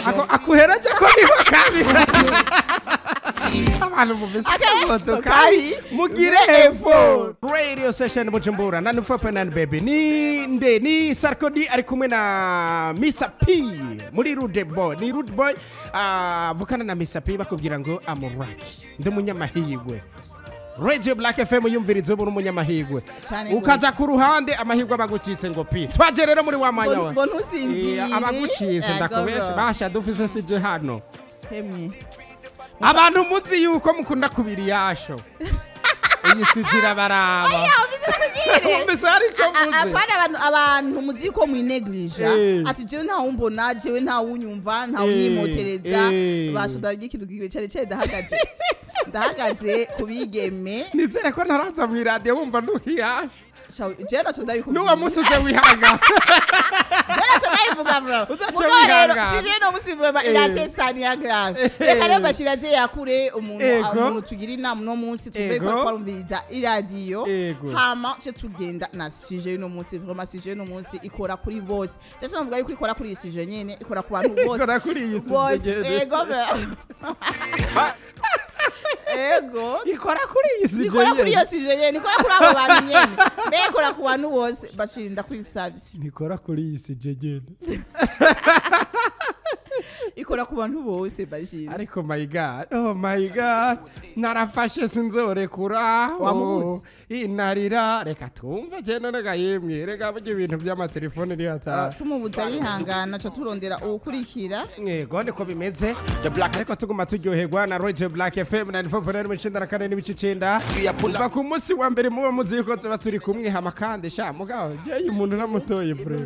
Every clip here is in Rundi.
Akuhereje ko niho kabi. Abantu muvise moto kabi mugire effort. Radio session Bujumbura na 4.9 baby. Ni nde ni Sarkodie ari kumwe na Mr P muri Rude Boy. Ni Rude Boy avukana na Mr P bakubwira ngo amuraki. Ndi munyamahirwe. Radio Black FM yumvirizo buri umunyamahirwe. Ukaza ku ruhande amahirwe abagucitse ngo pi. Twaje rero muri wa mwanya wa. Ngo ntusinzire. Abagucitse ndakubesha basha dufise sije hano. Hemwe. Abantu muzi yuko mukunda kubiri yasho. Iyi sijira baraba. Umvise ari cyo muzi. Apana abantu muzi ko mwineglige. Ati jewe nta umbona, jewe nta unyumva, nta unyimotereza. Basha ndagiye ikintu giwe cyane cyane ndahagaze. Ndahagaze kubigeme. Nizere ko ntaraza mu radio wumva ntukiyasha. Jewe naco ndabikubwira. Nuwa musuze wihanga. Jewe naco ndabivuga bro. Mugo rero si jewe no musi bro iraze sani ya grave. Reka rero bashiraze yakure umuntu tugira inama no munsi tuve ko twarumviriza iradio. Hama ce tugenda na sujet no munsi vraiment sujet no munsi ikora kuri bose. Cyase navuga yuko ikora kuri sujet nyene ikora ku bantu bose. Ikora kuri iyi sujet nyene. Ego bro. Ego ikora kuri iyi sujet. Ikora kuri iyo sujet nyene, ikora kuri abo bantu nyene. Be ikora ku bantu bose bashinda kwisabye. Nikora kuri iyi sujet nyene. Ikora ku bantu bose bashinda. Ariko my God, oh my God. Narafashe sinzorekura. Inarira reka tumve je none gayemwe reka buryo ibintu by'amatelefone ni hata. Tumubuza yihangana cyo turondera ukurikira. Yego niko bimeze. Ariko tuguma turyoherwa na Radio Black FM 94.9 n'ibice 9. Kuva ku munsi wa mbere muba muzi yuko tuba turi kumwe hama kandi sha mugabo je umuntu namutoye bro.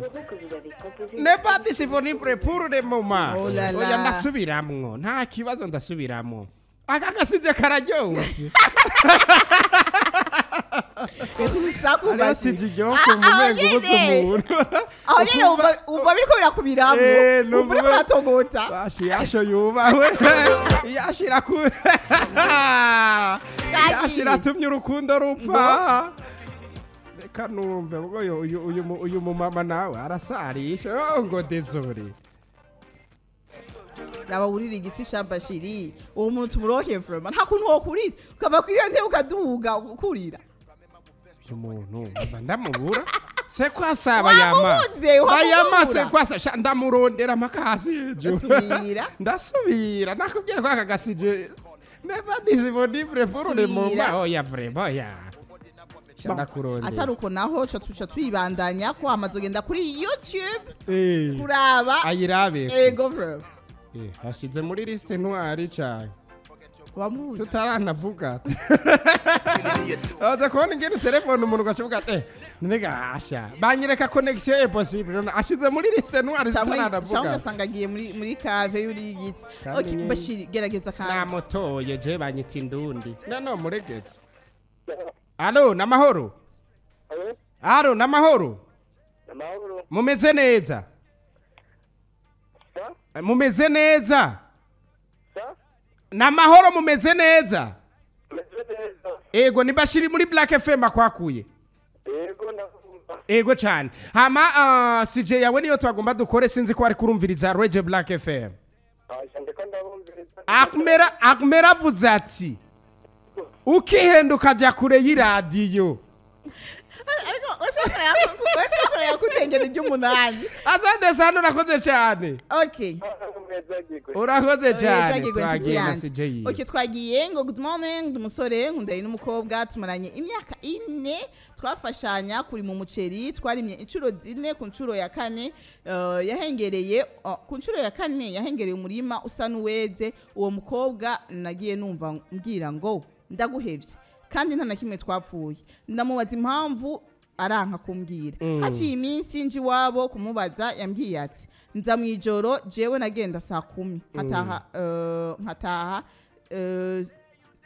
Ne pas disponible pour le moment. Oya ndasubiramwo nta kibazo ndasubiramwo. Aka gasije kararyoshye. Urusaku basije iryo ku mumengo ubuze umuntu. Aho nyene umva biriko birakubiramwo. Umva uriko uratogota. Bashi yasho yubahwe. Yashira ku. Yashira tumye urukundo rupfa. Reka numve ubwo uyu mumama nawe arasarisha ngo désolé. Naba urira igiti shabashiri uwo muntu tumuroke from nta kuntu wokurira ukava kuri iyo ntebe ukaduga ukurira umuntu ndamubura se kwasa bayama bayama se kwasa ndamurondera makasi ejo ndasubira nakubwiye ko aka gasije never disponible pour le moment oya vraiment ya ndakurondera atari uko naho ca tuca tuyibandanya ko amazogenda kuri YouTube kuraba ayirabe ego bro. Hashize muri liste ntwari cyane. Tutaranavuga. Aza kubona ingene telefone umuntu gacuvuga ati nega asha. Banyereka connection est possible. Ashize muri liste ntwari tutaranavuga. Cyangwa asanga agiye muri cave yuri igiti. Okay Bashiri gerageza kandi. Namutoye je banyita indundi. No no muregetse. Allo namahoro. Allo namahoro. Namahoro. Mumeze neza. Mumeze neza. Namahoro mumeze neza. Ego ni Bashiri muri Black FM akwakuye. Ego ndakumva. Ego cyane. Hama CJ yawe niyo twagomba dukore sinzi ko ari kurumviriza Radio Black FM. Ndiko ndabumviriza. Akmera avuze ati ukihenda ukaja kure y'iradiyo. Ariko ushaka yakutengera iry'umunani. Asante sana urakoze cyane. Okay. Urakoze cyane twagiye na CJ. Okay twagiye ngo good morning umusore nkundaye n'umukobwa tumaranye imyaka 4 twafashanya kuri mu muceri twarimye inshuro 4 ku nshuro ya 4 yahengereye ku nshuro ya 4 yahengereye umurima usa n'uweze uwo mukobwa nagiye numva mbwira ngo ndaguhevye kandi nta na kimwe twapfuye ndamubaza impamvu aranka kumbwira haciye iminsi nji wabo kumubaza yambwiye ati nza mwijoro jewe nagenda saa 10 nkataha nkataha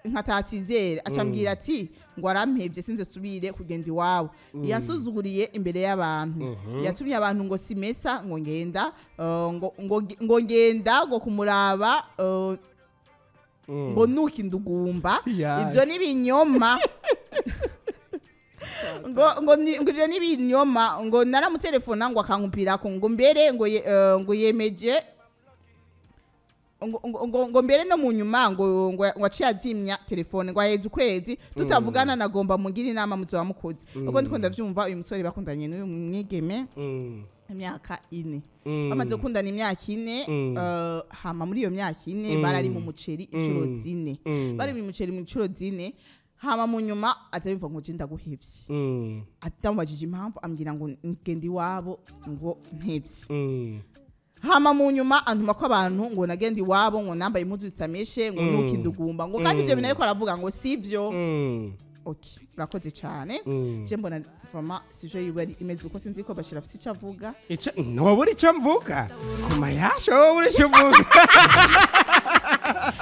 nkatasizere acambwira ati ngo arampevye sinze subire kugenda iwabo yasuzuguriye imbere y'abantu yatumye abantu ngo simesa ngo ngenda ngo ngenda ngo kumuraba ngo nuki ndugumba ivyo nibinyoma ngo ivyo nibinyoma ngo naramutelefona ngo akankupira ko ngo mbere ngo ngo yemeje Ngo mbere no mu nyuma ngo aciye azimya telefone, ngo aheze ukwezi tutavugana, nagomba mungire inama muzoba mukoze. Ubwo ndiko ndavyumva, uyu musore bakundanye n'uyu mwigeme imyaka 4. Bamaze gukundana imyaka 4, hama muri iyo myaka 4 barari mu muceri inshuro 4. Bari mu muceri mu nshuro 4, hama mu nyuma aza yumva ngo je ndaguhevye. Atamubajije impamvu, ambwira ngo ngende iwabo ngo ntevye. Hama mu nyuma antuma ko abantu ngo nagende iwabo, ngo nambaye impuzu zitameshe, ngo nukindugumba, ngo kandi ivyo bintu ariko aravuga ngo sivyo. Okay, urakoze cyane. Je mbona vraiment sije yiwe ari imeze uko, sinzi ko Bashira afise ico avuga. Ico ntobura ico mvuga ku mayasho, wobura ico mvuga.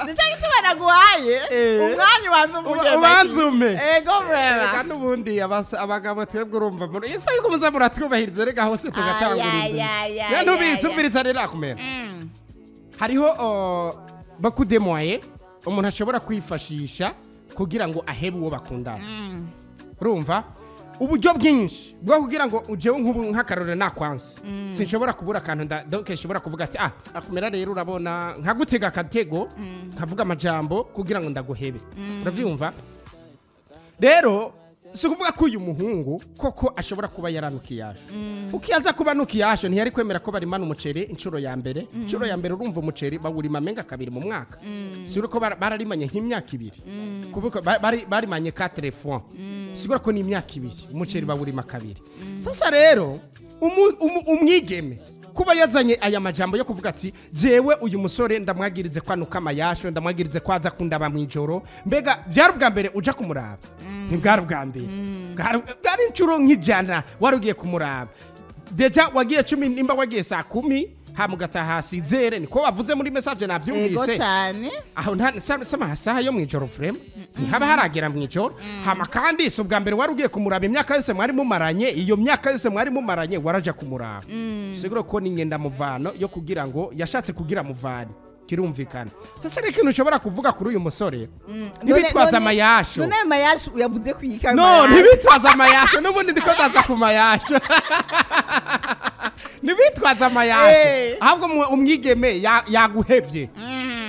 Nico gituma naguhaye umwanya ubanza uvuge. Ubanza ume. Ego Reka vraiment. N'ubundi abagabo twebwe urumva ifa yuko muza muratwubahiriza, reka hose tugatangura Ay, imbere. ay, ay, Ya ntubitse ay, umviriza rero akumera. Hariho beaucoup de moyens umuntu ashobora kwifashisha kugira ngo ahebe uwo bakundana. Urumva, uburyo bwinshi bwo kugira ngo ujewe nk'ubu nk'akarore nakwanse, sinshobora kubura akantu nda donc nshobora kuvuga ati: "Ah, akumera rero urabona", nkagutega akatego, nkavuga amajambo kugira ngo ndaguhebe. Uravyumva rero, si ukuvuga ko uyu muhungu koko ashobora kuba yaranukiye yasho. Uko yaza kuba anukiye yasho, ntiyari kwemera ko barimana umuceri inshuro ya mbere. Inshuro ya mbere, urumva, umuceri bawurima amenga kabiri mu mwaka, si uko bararimanye nk'imyaka 2. Kubuko barimanye 4 fois, sigura ko ni imyaka 2 umuceri bawurima kabiri. Sasa rero umwigeme kuba yazanye aya majambo yo kuvuga ati: "Jewe uyu musore ndamwagirize kwanuka amayasho, ndamwagirize ko aza kundaba mw'ijoro." Mbega byari ubwa mbere uja kumuraba? Ntibwari ubwa mbere, bwari inshuro nk'ijana wari ugiye kumuraba. Déjà wagiye 10, nimba wagiye saa 10, hama ugataha sizere, niko wavuze muri message. Ego. Navyumvise. Cyane. Aho nta sama saha yo mw'ijoro, vraiment ntihaba haragera mw'ijoro. Hama kandi si ubwa mbere wari ugiye kumuraba, imyaka yose mwari mumaranye, iyo myaka yose mwari mumaranye waraja kumuraba. Siguro ko ni ngenda muvano yo kugira ngo yashatse kugira muvane, kirumvikana. Sasa rero ikintu ushobora kuvuga kuri uyu musore, ntibitwaze amayasho. None ayo mayasho uyavuze kwika? No, ntibitwaze amayasho, n'ubundi ndiko ndaza ku mayasho. Ntibitwaze amayasho, ahubwo umwigeme yaguhevye.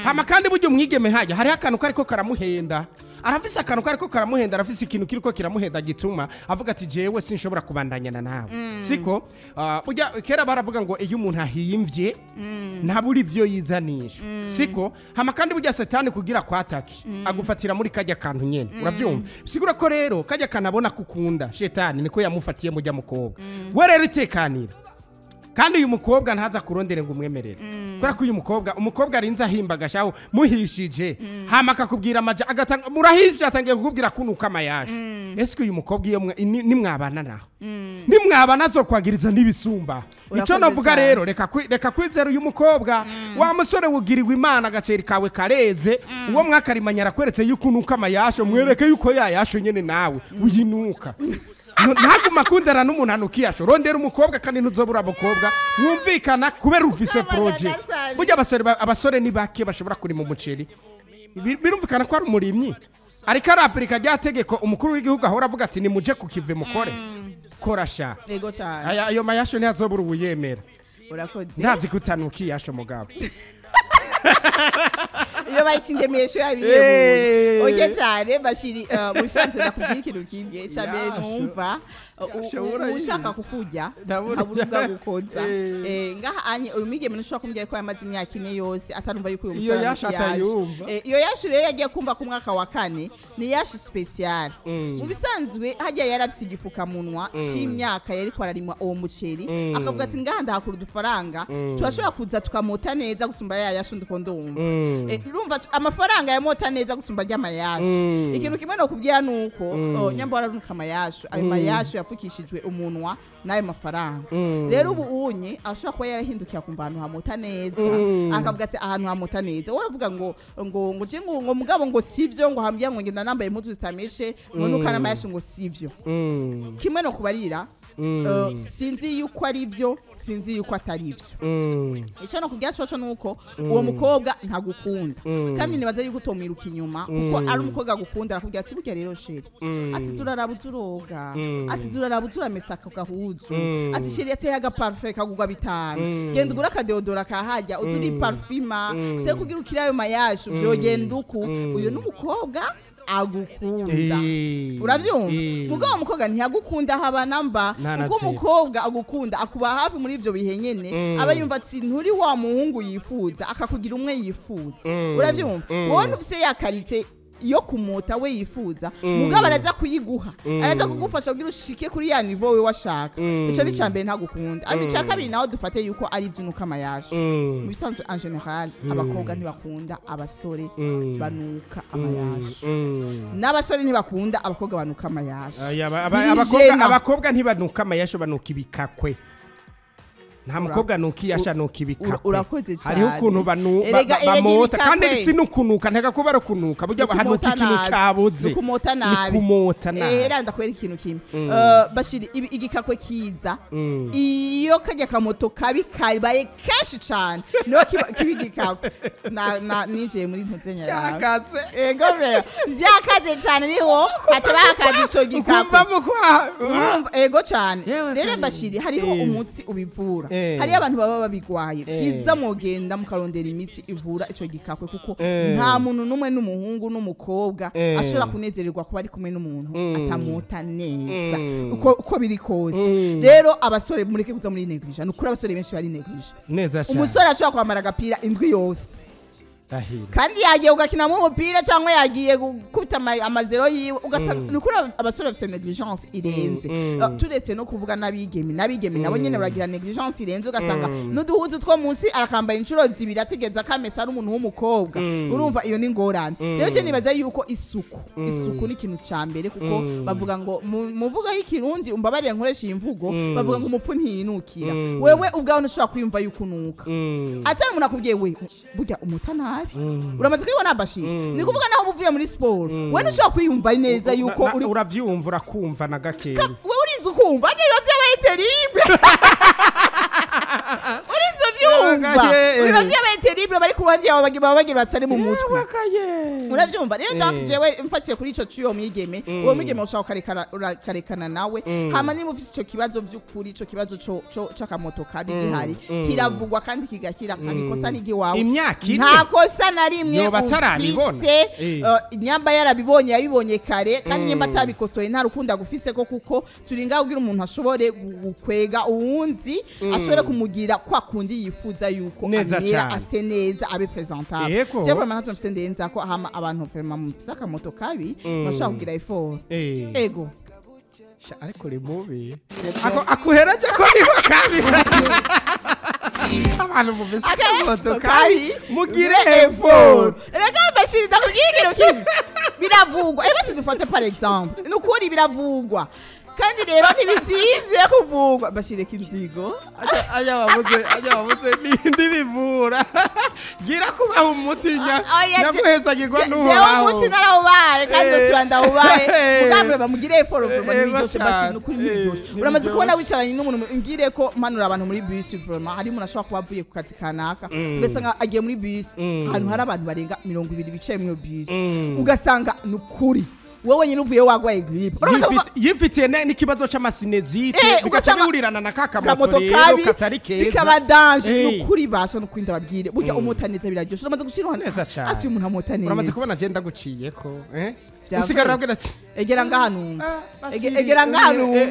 Hama kandi burya umwigeme hajya hariho akantu kariko karamuhenda, arafise akantu kariko karamuhenda, arafise ikintu kiriko kiramuhenda gituma avuga ati: "Jewe sinshobora kubandanyana nawe." Siko? Burya kera baravuga ngo iyo umuntu ahimvye ntabura ivyo yizanisha, siko? Hama kandi burya satani kugira kwataki agufatira muri kajya kantu nyene, uravyumva? Sigura ko rero kajya kantu abona kukunda, shetani niko yamufatiye mujya mukobwa we. Rero itekanira, kandi uyu mukobwa ntaza kurondere ngo umwemerere, kubera ko uyu mukobwa, umukobwa arinze ahimba agashaho muhishije, hama akakubwira amaja agatanga murahishe, atangiye kukubwira kunuka amayasha. Ese uyu mukobwa iyo nimwabana naho, nimwabana azokwagiriza n'ibisumba icyo. Urakoze Navuga cyane. rero reka kwizera uyu mukobwa. Wa musore, wugiriwe Imana, agaceri kawe kareze, uwo mwakarimanya arakweretse yuko unuka amayasho, mwereke yuko yayasho nyene nawe uyinuka. Ntaguma akundana n'umuntu anukiye yasho. Rondera umukobwa, kandi ntuzobura abakobwa mwumvikana, kubera ufise projet. Burya abasore abasore ni bake bashobora kurima umuceri. Birumvikana ko ari umurimyi, ariko arapurika rya tegeko umukuru w'igihugu ahora avuga ati: "Nimuje ku kive mukore." Kora sha. Yego cyane. Ayo mayasho ntiyazobura uwuyemera. Urakoze. Ndazi ko utanukiye yasho, mugabo. Iyo bayita indemesho yabiyebuye. Oke cyane Bashiri, mu bisanzwe ndakubwira ikintu kimwe cya mbere. Yasho. Numva Yasho, urayizi. ushaka kukurya Ndabura. ntabura ubwo gukoza. Eh. Ngaha anye uyu mwigeme ntushobora kumbwira ko yamaze imyaka 4 yose atarumva yuko uyu Iyo musore yasho anukiye yaje. atayumva. Iyo yasho rero yagiye kumva ku mwaka wa kane ni yasho spécial. Mu bisanzwe hajya yarafise igifukamunwa c'imyaka yariko ararima uwo muceri, akavuga ati: "Ngaha ndahakura udufaranga, turashobora kuza tukamota neza gusumba ya yasho ndiko ndumva." Urumva amafaranga yamota neza gusumba ry'amayasho. Ikintu kimwe nokubwira nuko nyamba wararunuka amayasho, ayo mayasho yapfukishijwe umunwa n'ayo mafaranga. Rero ubu unye ashobora kuba yarahindukiye akumva ahantu hamota neza, akavuga ati ahantu hamota neza. Wowe uravuga ngo je ngo mugabo ngo sivyo, ngo hambya ngo ngenda nambaye impuzu zitameshe, ngo nuka n'amayasho, ngo sivyo. Kimwe no kubarira, sinzi yuko ari byo, sinzi yuko atari byo. Icyo no kubwira coco nuko uwo mukobwa ntagukunda, kandi nibaza yuko utomwiruka inyuma, kuko ari umukobwa agukunda arakubwira ati: "Burya rero chéri," ati, "turaraba uturoga," ati, "turaraba uturamesa ako gahuzu." agahuzu, ati chéri, ateye agaparfum kagugwa 5, genda ugura akadeodora kahajya uturi parfuma chéri kugira ukire ayo mayashu, vyogenda uku. Uyu n'umukobwa agukunda. Uravyumva? Mugabo umukobwa ntiyagukunda haba namba, kuko umukobwa agukunda akuba hafi muri ivyo bihe nyene, aba yumva ati nturi wa muhungu yifuza, akakugira umwe yifuza. Uravyumva? Wowe ntufise ya qualité yo kumota we yifuza, mugabo araza kuyiguha, araza kugufasha kugira ushike kuri ya niveau we washaka. Ico ni cambere, ntagukunda. Ami cya kabiri naho, dufate yuko ari ivyunuka amayashu. Mu bisanzwe, en général, abakobwa ntibakunda abasore banuka amayashu, n'abasore ntibakunda abakobwa banuka amayashu. Abakobwa ntibanuka amayashu, banuka ibikakwe. Nta mukobwa nuka iyasha, nuka ibikakwe. Urakoze cyane. Hariho ukuntu bamota, kandi si nukunuka, ntega kuba ari ukunuka, burya hanuka ikintu cabuze. Nukumota nabi. Nukumota nabi. Era ndakwereka ikintu kimwe, Bashiri, igikakwe kiza iyo kajya kamoto kabi kabaye kenshi cyane, niho kiba igikakwe. Na ninjiye muri ntuzenya yawe. Cyakaze. Ego rero byakaze cyane, niho hataba hakaze ico gikakwe. Ukumva mu kwaha. Urumva? Ego cyane. Yewe. Rero Bashiri, hariho umutsi ubivura. Hariyo abantu baba babigwaye, byiza mwogenda mukarondera imiti ivura ico gikakwe, kuko nta muntu n'umwe, n'umuhungu n'umukobwa, ashobora kunezererwa kuba ari kumwe n'umuntu atamota neza, uko biri kose. Rero abasore, mureke kuza muri négligé. Ni ukuri, abasore benshi bari négligé. Neza cyane. Umusore ashobora kwambara agapira indwi yose, Ndahiro. kandi yagiye ugakinamo umupira cyangwa yagiye gukubita amazero yiwe, ugasanga ni ukuri abasore bafite négligence irenze. Turetse no kuvuga n'abigeme nabo nyene baragira négligence irenze, ugasanga n'uduhuzu two munsi arakambaye inshuro zibiri atigeze akamesa, ari umuntu w'umukobwa. Urumva iyo ni ingorane. Rero cyo nibaza yuko isuku ni ikintu ca mbere, kuko bavuga ngo mu mvugo y'ikirundi, umbabarire nkoresha iyi mvugo, bavuga ngo umupfu ntiyinukira. Wewe ubwawe ntushobora kwiyumva yuko unuka atari umuntu akubwiye: "We burya umuta nabi." Uramaze kubibona, Bashir? Ni kuvuga naho uba uvuye muri siporo, we ntushobora kwiyumva neza yuko uri Uravyumva, urakumva na gakeya. We urinze ukumva biba byabaye terrible, urinze uvyumva biba byabaye terrible. Bari ku ruhande yawe baba bagira basare mu mutwe. Uravyumva? Rero donc jewe mfatiye kuri ico cy'uwo mwigeme, uwo mwigeme ushaka ukarekana nawe. Hama niba ufise ico kibazo vy'ukuri, ico kibazo co c'akamoto kabi gihari, kiravugwa kandi kigakira, kandi ikosa ni iwawe. Imyaka 4. Nta kosa na rimwe Yoba atarabibona. ufise. Nyamba yarabibonye, yabibonye kare, kandi nyamba atabikosoye, nta rukundo agufise ko, kuko turi ngaho kugira umuntu ashobore gukwega uwundi, ashobore kumugira kwa kundi yifuza yuko Neza amera, cane. ase neza, abe présentable. Je vraiment ntacyo mfise ndenza ko. Hama abantu vraiment mufise akamoto kabi, bashobora kugira effort. Ego. Sha, ariko uri mubi. Ako akuheraje ko niho kabi. Abantu mufise akamoto kabi, mugire effort. Rega Bashiri, ndakubwira ikintu kimwe: biravugwa. Basi dufate par exemple, ni ukuri biravugwa, kandi rero ntibizivye kuvugwa. Bashire inzigo. Aya bavuze nindi bivura. Gira kubaha umuti Oya, nyaguhezagirwa jewe n'Uhoraho. Umuti narawubaye kandi nzosubira ndawubaye. Mugabo bamugire effort, vraiment ntibiryoshe. Cyane. Bashire, nukuri ntibiryoshe. Uramaze kubona wicaranye n'umuntu, ngire ko mpanura abantu muri bus, vraiment hari umuntu ashobora kuba avuye ku kazi kanaka, ugasanga agiye muri bus ahantu hari abantu barenga 20 bicaye muri iyo bus, ugasanga ni ukuri wowe nyine uvuye wagwaye grippe. Uramaze Yifitiye n'ikibazo c'amasinezite, bigaca bihurirana na ka kamoto kamoto rero kabi, katari keza. Bikaba danger. Nukuri basha, nukuri ndababwire, burya umota neza biraryoshe. Uramaze gushira iruhande Neza cane. ati umuntu amota neza. Uramaze kubona je ndaguciyeko, eh? Vyavuye. Usigara urabwira ati Egera ngaha numva. Ah, Egera ngaha numva.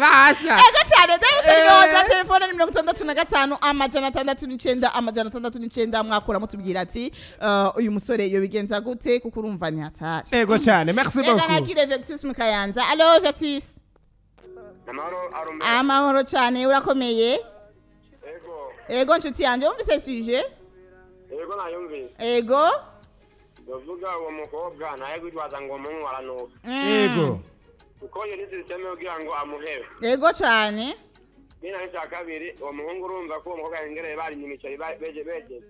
Basha. Ego cyane, David. Nimero za telefone ni 65 609 609. Mwakura mutubwira ati uyu musore yo bigenza gute, kuko urumva ni hatari. Ego cyane, merci Reka beaucoup. nakire Vectus Mukayanza. Allo Vectus. Amahoro, Arume. Amahoro cyane, urakomeye? Ego. Ego nshuti yanjye, wumvise sujet? Ego, nayumvise. Ego. Ndavuga uwo mukobwa ntaye kwitwaza ngo umuhungu aranuka, kuko iyo ni système kugira ngo amuhebe. Ego cyane. Nina icya kabiri, uwo muhungu urumva ko uwo mukobwa yengereye bari imiceri beje bejeje.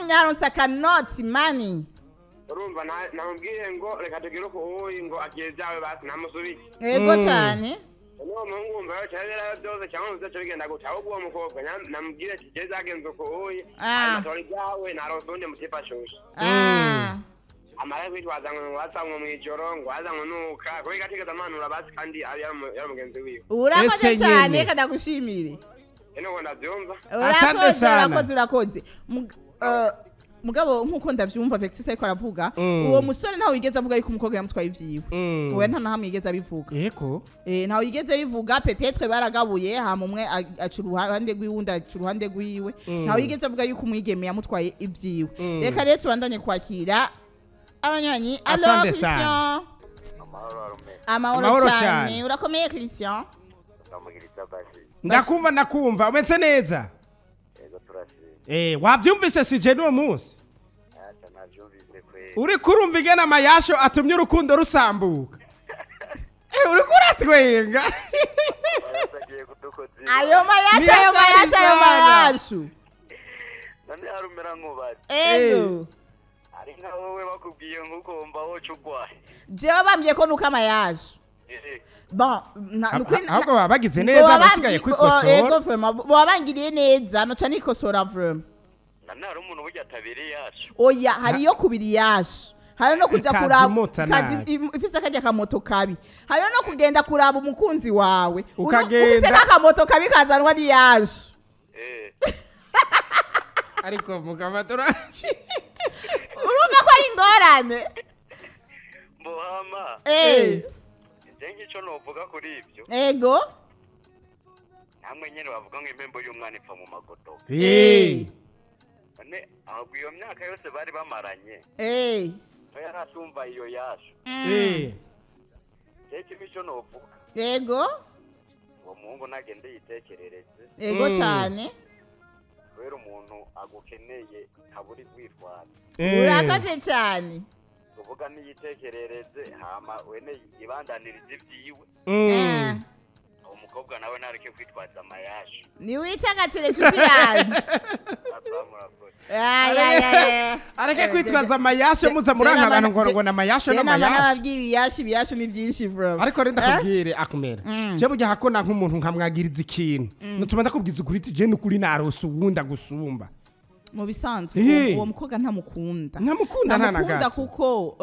Yaronse akanoti mani. Urumva namubwiye ngo reka tugire uko uwuyi ngo akire ibyawe, basi namusubike. Ego cyane. N'uwo muhungu wumva yo cyabera byose cyangwa ngo bigenda gutya, ahubwo uwo mukobwa namubwire ati je zagenze uko uwuyi, amatora ibyawe naronse uwundi mutipe ashushe. Amara kwitwaza ngo waza ngo mwijoro ngo waza ngo nuka kubera atigeze amanura basi kandi ari yari mugenzi wiwe. Urakoze cyane kandi ndagushimire. Eno ndavyumva. Asante sana. Urakoze. Mugabo nkuko ndavyumva Vectus ariko aravuga uwo musore ntawe yigeze avuga yuko umukobwa yamutwaye ivyiwe. Oya nta na hamwe yigeze abivuga. Yego. Ntawe yigeze bivuga peut-être baragabuye hama umwe aca uruhande rw'iwundi aca uruhande rwiwe. Ntawe yigeze avuga yuko umwigeme yamutwaye ivyiwe. Reka rero tubandanye kwakira abanywanyi. Allo Christian. Amahoro cyane. Urakomeye Christian? Ndakumva ndakumva. Umeze neza? Wabyumvise sije n'uwo munsi? Uri kurumva igena amayasho atumye urukundo rusambuka. Uri kuratwenga. Ayo mayasho, ayo mayasho, ayo mayasho. Nani harumera nkubaze. Ego. Ari nka wowe bakubwiye nkuko mba wocu ugwaye. Jewe bambwiye ko nuka amayasho. Bon, ahubwo babagize neza basigaye kwikosora. Ego vraiment, babangiriye neza no cyane ikosora vraiment. Nani hari umuntu burya atabiri yacu. Oya, hariyo kubiri yacu. Hariyo no kuja kuraba ifise akajya kamoto kabi. Hariyo no kugenda kuraba umukunzi wawe. Ukagenda ufise akamoto kabi kazanwa ni yacu. Ariko mukabatura. Urumva ko ari ingorane. Mbohama. Ngengi cyo novuga kuri ibyo. Ego. Namwe nyene bavuga ngo impembo y'umwana ipfa mu magoto. None ahubwo iyo myaka yose bari bamaranye. Yaratumva iyo yasho. Cyo mico novuga. Ego. Uwo muhungu nagende yitekerereze. Ego cyane. Kubera umuntu agukeneye kaburi kwitwara. Urakoze cyane. Kuvuga niyitekerereze hama wene yibandanirize ivyiwe. Umukobwa nawe nareke kwitwaza amayasho. Ni witagatire nshuti yanjye. Areke kwitwaza amayasho muza muranka abantu ngo ngo namayasho n'amayasho. Nababwiye ibiyasho ibiyasho ni byinshi bro. Ariko renda kubwire akumera. Je burya hakona nk'umuntu nkamwagiriza ikintu. Nutuma ndakubwiza ukuri je n'ukuri narose uwunda gusumba. Mu bisanzwe uwo mukobwa ntamukunda. Ntamukunda nta na gato. Kuko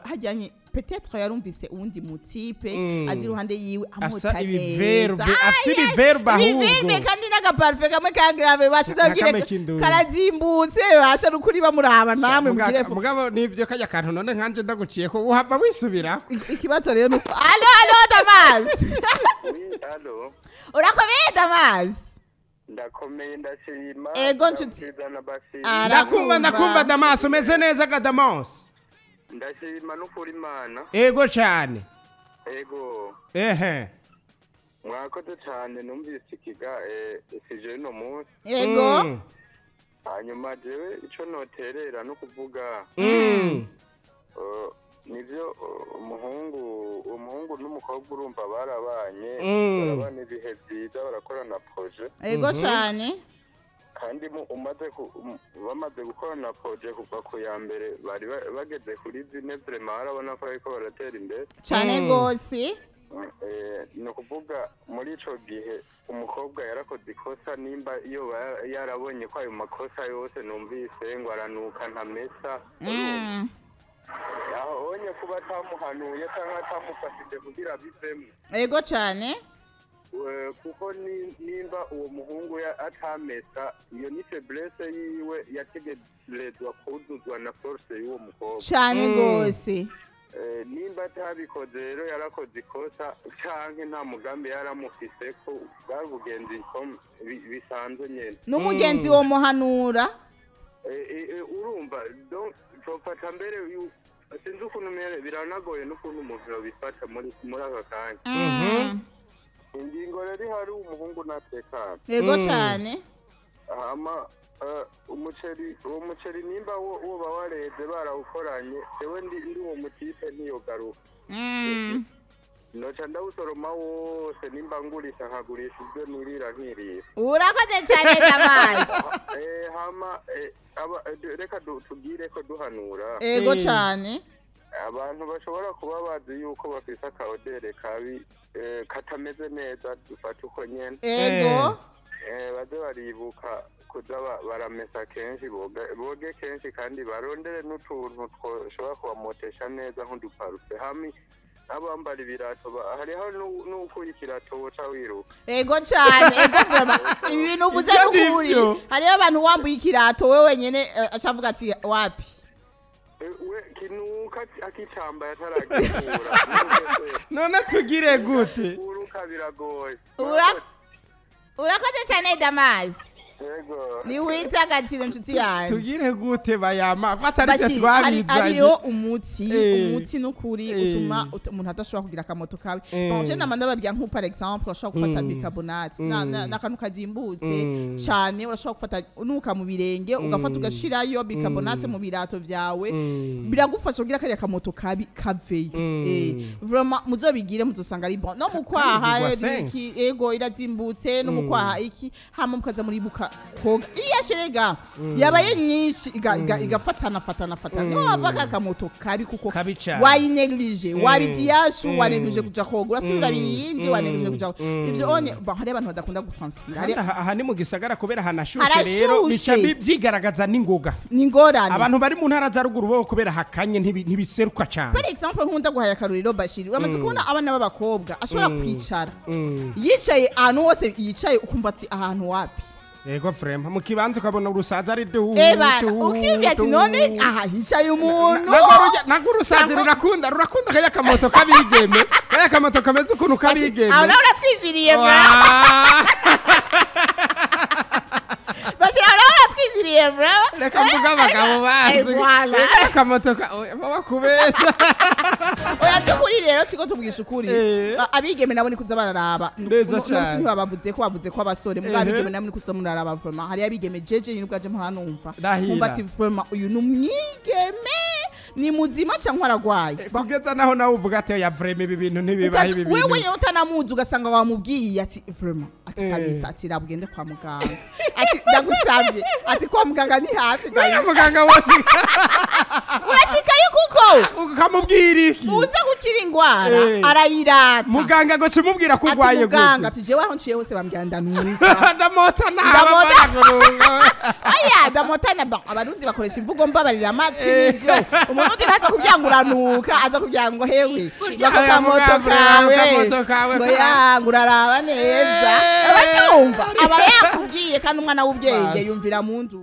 hajyanye peut-être yarumvise uwundi mutipe azi ruhande yiwe amota neza. Ibiverbe afise ibiverbe ahubwo. Ibiverbe kandi n'agaparfum kamwe ka grave bashidabwire karazimbutse basha rukuri bamuraba namwe mugire. Mugabo nivyo kajya kantu none nkanje ndaguciye ko uhava wisubira. Ikibazo rero nuko allo allo Damas. Allo. Urakomeye Damas? Ndakomeye ndashima. Ego nshuti. Ndakumva ndakumva Damas umeze neza ga Damas. Ndashima n'ukuri Imana. Ego cyane. Ego. Ehe. Mwakoze cyane numvise ikiga sije no munsi. Ego. Hanyuma jewe ico noterera no kuvuga. Nivyo umuhungu n'umukobwa urumva barabanye barabana ibihe byiza barakorana projet. Ego cyane. Kandi bamaze gukorana projet kuva ku ya mbere bari bageze kuri zine vraiment barabona ko ariko baratera imbere cyane gose. Ni ukuvuga muri ico gihe umukobwa yarakoze ikosa nimba iyo yarabonye ko ayo makosa yose numvise ngo aranuka ntamesa. Yahonye kuba atamuhanuye cyangwa atamufashije kugira bivemo. Ego cyane. Kuko nimba uwo muhungu atamesa iyo ni faiblesse yiwe yategerezwa kuzuzwa na force y'uwo mukobwa. Cyane gose. Nimba atabikoze rero yarakoze ikosa canke nta mugambi yaramufise ko bwari ubugenzi bisanzwe nyene. N'umugenzi wo muhanura. Urumva donc tofata mbere sinzi ukuntu biranagoye n'ukuntu umuntu yabifata muri aka kanya. Ingingo rero hari umuhungu natekana. Yego cyane. Hama umuceri uwo muceri nimba woba wareze barawukoranye jewe ndi uwo mutipe ntiyogaruka. Noca ndawusoroma wose nimba ngurisha nkagurisha ibyo nirira nkirira. Urakoze cyane Damas. Hama reka tubwire ko duhanura. Ego cyane. Abantu bashobora kuba bazi yuko bafise akaodere kabi katameze neza dufata uko nyene. Ego. Baze baribuka kuza baramesa kenshi, boge kenshi kandi barondere n'utuntu twoshobora kubamotesha neza nk'uduparufe hamwe abambara ibirato hariho n'ukuri ikirato woca wiruka. Ego cyane, ego vraiment ibintu uvuze n'ukuri. Hariho abantu wambuye ikirato wewe wenyene acavuga ati wapi we kinuka akicambaye ataragikura. None tugire gute? Uruka biragoye. Urakoze cyane Damas. Yego. Ni witagatire inshuti yanjye. Tugire gute bayama ko atari twe twabizanye. Hariho umuti n'ukuri utuma umuntu adashobora kugira akamoto kawe. Bon je namanda babya nko par exemple urashobora gufata bicarbonate n'akantu kazimbutse cyane, urashobora gufata unuka mu birenge ugafata ugashirayo bicarbonate mu birato byawe, biragufasha kugira kariya kamoto kabi kaveyo. Vraiment muzobigire muzosanga ari bon. No mu kwaha iki ego irazimbutse no mu kwaha iki hama mukaza muri buka koga iya sherega yabaye nyinshi igafatana fatana fatana no avaka akamoto kabi kuko wayineglige wabitiyashu waneglige kuja koga urasubira biyindi waneglige kuja ivyo one bon hari abantu badakunda gutranspira. Aha ni mu gisagara kubera hanashushe rero bica byigaragaza n'ingoga n'ingorane. Abantu bari mu ntara za ruguru bo kubera hakanye ntibiseruka cyane. Par exemple nkunda guhaya akaruriro Bashiri, uramaze kubona abana b'abakobwa ashobora kwicara yicaye ahantu hose yicaye ukumva ati ahantu wapi. Ego frame mu kibanza ukabona urusaza ari du ukibye ati none aha hicaye umuntu nago urusaza rurakunda kaya kamoto kabigeme kaya kamoto kameze ukuntu kabigeme. Aho nawe uratwinjiriye bra Bashira nawe uratwinjiriye bra. Reka mvuga abagabo bazi reka kamoto baba kubesha. Oya tukuri rero tiko tuvugisha ukuri abigeme nabo ni kuza bararaba ntibabavuze ko bavuze ko abasore mu abigeme nabo ni kuza muraraba vraiment hari abigeme jeje ni ubwaje muhanumva umva ati vraiment uyu ni umwigeme ni muzima cyangwa aragwaye kugeza naho nawe uvuga ati ya vraiment ibi bintu ntibibaho ibi bintu wewe nyine utanamuzi ugasanga wamubwiye ati vraiment ati kabisa ati rabugende kwa muganga ati ndagusabye ati kwa muganga ni hafi kwa muganga woni urashikayo kuko ukamubwira iki uza gukira ingwara arayirata muganga ngo kimubwira ko urwaye gute muganga ati jewe aho nciye hose bambwira ndanuka ndamota naba aya ndamota na bon abarundi bakoresha imvugo mbabarira amatwi n'ivyo umurundi ntaza kubyanguranuka aza kubyanga ngo hewe bakamoto kawe ngo yanguraraba neza abatumva aba yakubwiye kandi umwana w'ubwenge yumvira mu nzu.